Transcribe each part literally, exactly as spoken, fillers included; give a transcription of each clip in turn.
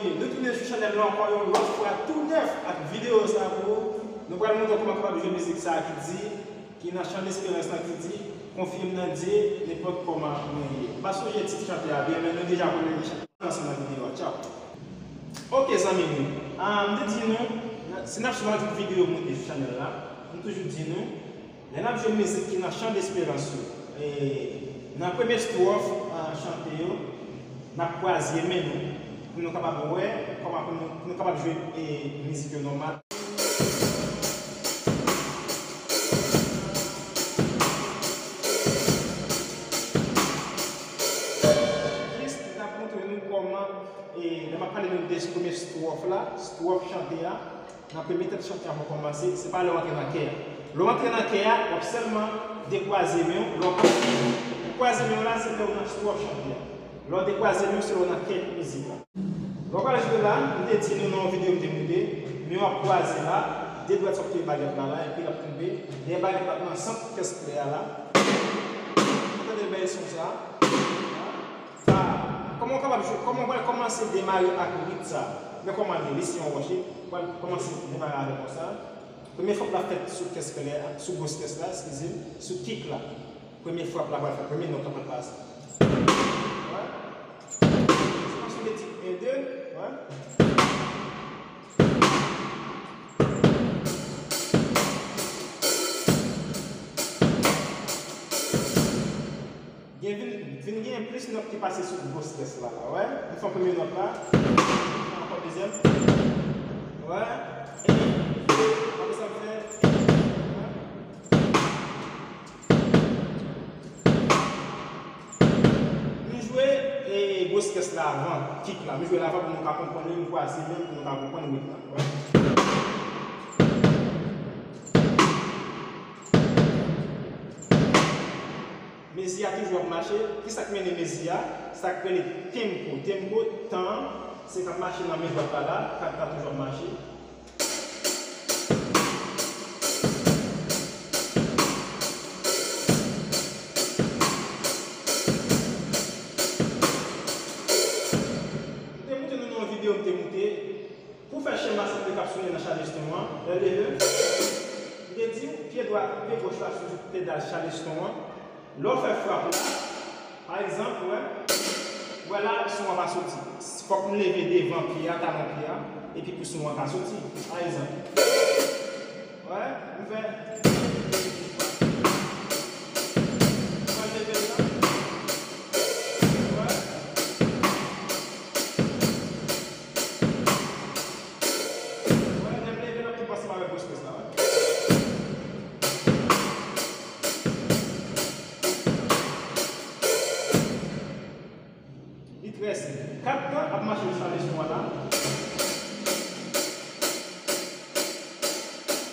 Nou tounen sou chanèl la ankò yon lòt fwa tou nèf ak videyo sa pou ou. Nou pral montre w kòman w kapab jwe mizik sa a ki di, ki nan chan desperans lan ki di, konfye m nan Dye, nenpòt kòman mwen ye. M pa sonje tit chante a byen, men nou deja konnen ki chante ansanm nan videyo a. Tchaw. Ok, zanmi nou. Ah, m te di nou, si n ap swiv tout videyo moute sou chanèl la, m toujou di nou, lè n ap jwe mizik ki nan chan desperans yo, e, nan premye stwòf, ah, chante yo, n ap kwaze men nou pou nou kapab wè, kòman pou nou, pou nou kapab jwe, e, mizik yo nòmal. Jis, m t ap montre nou kòman, e, lè m ap pale nou de premye stwòf la, stwòf chante a, nan premye tèt chante a pou kòmanse, se pa lè w antre nan kè a. Lè w antre nan kè a, w ap sèlman dekwaze men w, lè w ap, ou kwaze men w la, se lè w nan stwòf chante a. Lè w dekwaze men w, se lè w nan kè mizik la. Lè w pral jwe la, m te di nou nan yon videyo m te moute, men w ap kwaze la, de dwèt sa k te bagèt la la, epi l ap tonbe, dèyè bagèt la nan sant kès klè a la. Ou tande bèl son sa a? Sa, kòman w kapab jwe, kòman w pral kòmanse demare ak rit sa? Men kòman l ye, li se yon wòch, li pral kòmanse demare avè konsa. Premye frap la fèt sou kès klè a, sou gwos kès la, eskize m, sou kik la. Premye frap la pral fèt, premye nòt la pral pase. Wè. Se pa sou le tit en, de, wè. Gen vin, vin gen plis nòt ki pase sou gwos kès la, la, wè. M fè premye nòt la. M fè ankò dezyèm. Wè. En, de, apre sa m fè. M jwe, e, gwos kès la avan, kik la. M jwe l avan pou nou ka konprann li, m kwaze men pou nou ka konprann rit la. Wè. Mezi a toujou ap mache. Kisa k mennen mezi a? Sa k rele tempo. Tempo, tan an, se k ap mache nan men dwat la la, kat la toujou ap mache. M te montre nou nan yon videyo m te moute. Pou fè chèm a sant de k ap swinye nan chaleston an, lè leve, m te di w, pye dwat, pye gòch la sou pedal chaleston an. Lè w fè frap la, pa egzanp, wè, wè la, son an pa soti. Fòk m leve devan pye a, talon pye a, epi pou son an ka soti. Pa egzanp, wè, m fè, m fè leve la, wè. Wè, lè m leve l ap tou pase m avèk gwos kès la, wè. Li trè senp. Kat tan ap mache sou chaleston an la.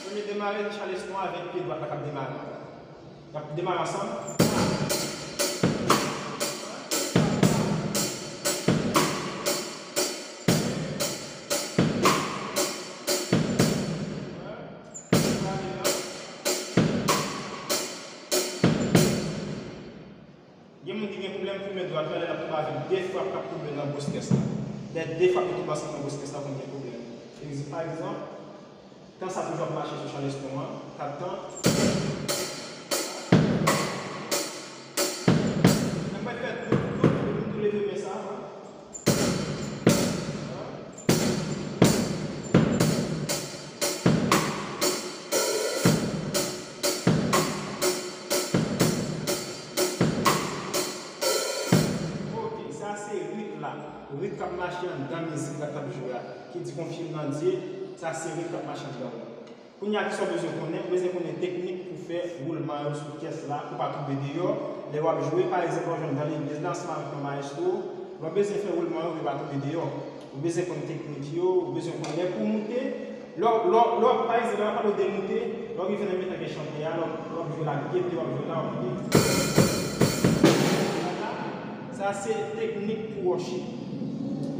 Premye demare chaleston an avèk pye dwat la k ap demare. Y ap demare ansanm. Gen moun ki gen pwoblèm pou men dwat la, lè l ap tonbe avèk de frap k ap tonbe nan gwos kès la. Lè de frap yo tonbe ansanm nan gwos kès la, konn gen pwoblèm. Pa egzanp, tan sa toujou ap mache sou chaleston an, kat tan. Mwen pral fè tou, tou, tou, tou leve men sa, wi. Ok, sa se rit la. Rit k ap mache anndan mizik la k ap jwe a. Ki di konfye m nan Dye, sa se rit k ap mache anndan w. Kounye a, kisa w bezwen konnen? Ou bezwen konnen teknik pou fè woulman yo sou kès la, pou pa tonbe deyò. Lè w ap jwe, pa egzanp, w ap jwenn nan legliz la, ansanm avèk yon mayestwo, lè w bezwen fè woulman yo, pou yo pa tonbe deyò. Ou bezwen konn teknik yo, ou bezwen konn lè pou moute. Lè w, lè w, lè w, pa egzanp, lè w ap pale w de moute, lè w rive nan mitan gen chante a, lè w, lè w ap jwe la, gete w ap jwe la, w ap jwe. Sa se teknik pou worship.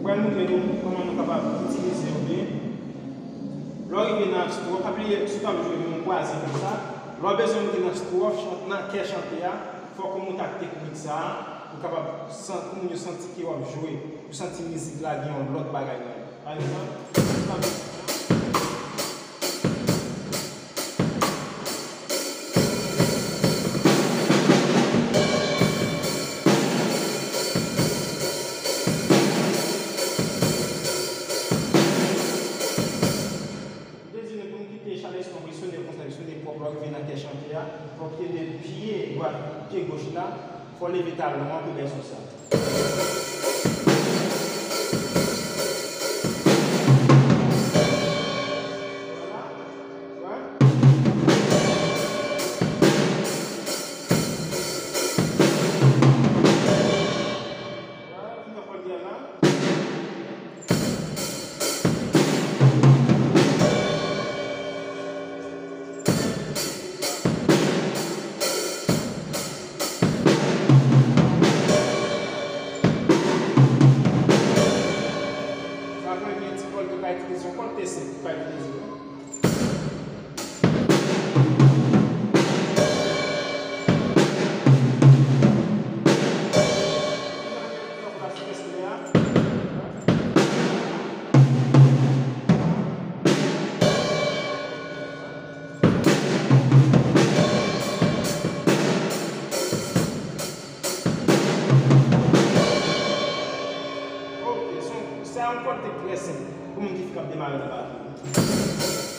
Mwen pral montre nou kòman nou kapab itilize yo byen. Lè w rive nan strophe, pa bliye, si w ap jwe yon kwaze konsa, lè w bezwen moute nan strophe, chan-, nan kè chante a, fòk ou moute ak teknik sa a, pou kapab san-, pou moun yo santi ke w ap jwe, pou santi mizik la gen yon lòt bagay nan li. Pa egzanp, sa m ap di la. M te di nou pou n kite chak enstriman pou l sone konsa, l sone pwòp, lè w rive nan kè chante a, fòk te de pye dwat, pye goch la, fò w leve talon an pou bay son sa. Vwala. Wè. Wè, m t ap pran byen la. Sa fè gen ti kòd ki pa itilize, yon kòd te senp ki pa itilize. Ok, se yon, se yon kòd ki trè senp pou moun ki fèk ap demare nan batri.